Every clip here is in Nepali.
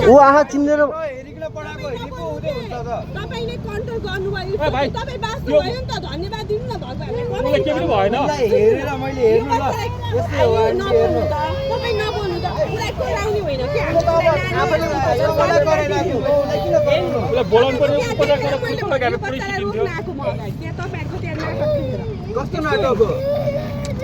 ऊ आहा चिन्देर तपाईले कन्ट्रोल गर्नुभयो तपाई बास्नु भयो नि त धन्यवाद दिनु न भगवानले के पनि भएन हेरेर मैले हेर्नु ल यस्तै हो नबोल्नु त तपाई नबोल्नु त उलाई कोराउने होइन के आफैले बडा गरेर राख्नु उलाई किन गर्नु उलाई बोलाउनु पर्यो उपचार गरेर पुलिसलाई गएर पुलिस दिन्थ्यो आको मलाई के तपाईहरुको त्यहाँ नाटक थियो कस्तो नाटक हो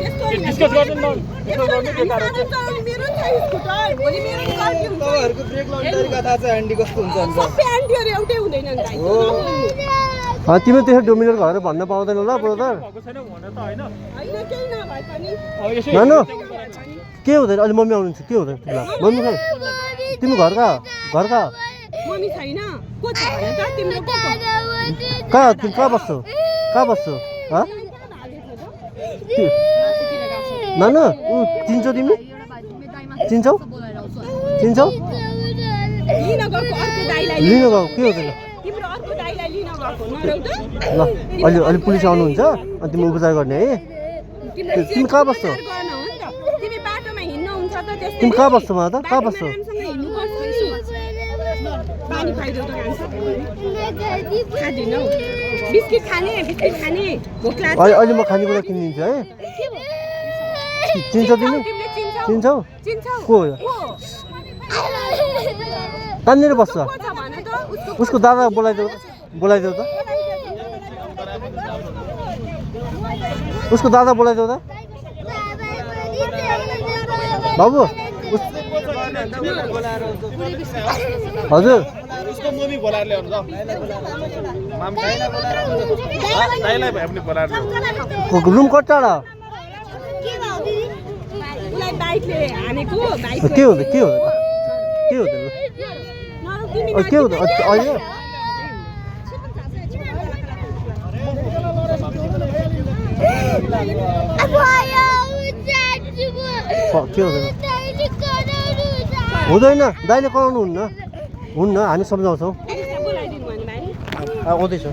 डिस्कस गर्नु न डिस्कस गर्नु के कारण छ मेरो छ स्कुटर भोलि मेरो गल्ती हुन्छ तपाईहरुको ब्रेक लाउने तरिका थाहा छ ह्यान्डी कस्तो हुन्छ नि सबै ह्यान्डीहरु एउटै हुँदैन नि भाइ तिमी त्यसो डोमिनेट गरेर भन्न पाउँदैन ल ब्रदर भएको छैन भन त हैन हैन केही नभए पनि नानु के हुँदैन अहिले मम्मी आउनुहुन्छ के हुँदैन मम्मी खै तिमी घरका मम्मी छैन को छ भने त तिम्रो को कहाँ तिमी कहाँ बस्छौ ह नानु ऊ चिन्छौ तिमी चिन्छौ लिन गएको अर्को दाइलाई लिन गएको के हुँदैन तिम्रो अर्को दाइलाई लिन गएको नरौ त ल अहिले पुलिस आउनुहुन्छ अनि तिमी उपचार गर्ने है तिमी कहाँ बस्छौ तिमी बाटोमा हिँड्न हुन्छ त त्यस्तै तिमी कहाँ बस्छौ त कहाँ बस्छौ पानी खाइदेऊ त खादिनौ बिस्किट खाने भोक लाग्छ अहिले म खानेकुरा किनिदिन्छु है चिन्छौ तिमी चिन्छौ को हो कहाँनिर बस्छ उसको दादा बोलाइदेऊ त उसको दादा बोलाइदेऊ त बाबु हजुर उसको मम्मी बोलाएर ल्याउनु ल माम दाइलाई भए पनि बोलाएर ल्याउनु रुम कटाडा उलाई बाइकले हानेको बाइक के हुँदैन अहिले के हुँदैन दाइले कराउनु हुन्न हामी सम्झाउँछौँ बोलाइदिनु भने भाइ आउँदैछ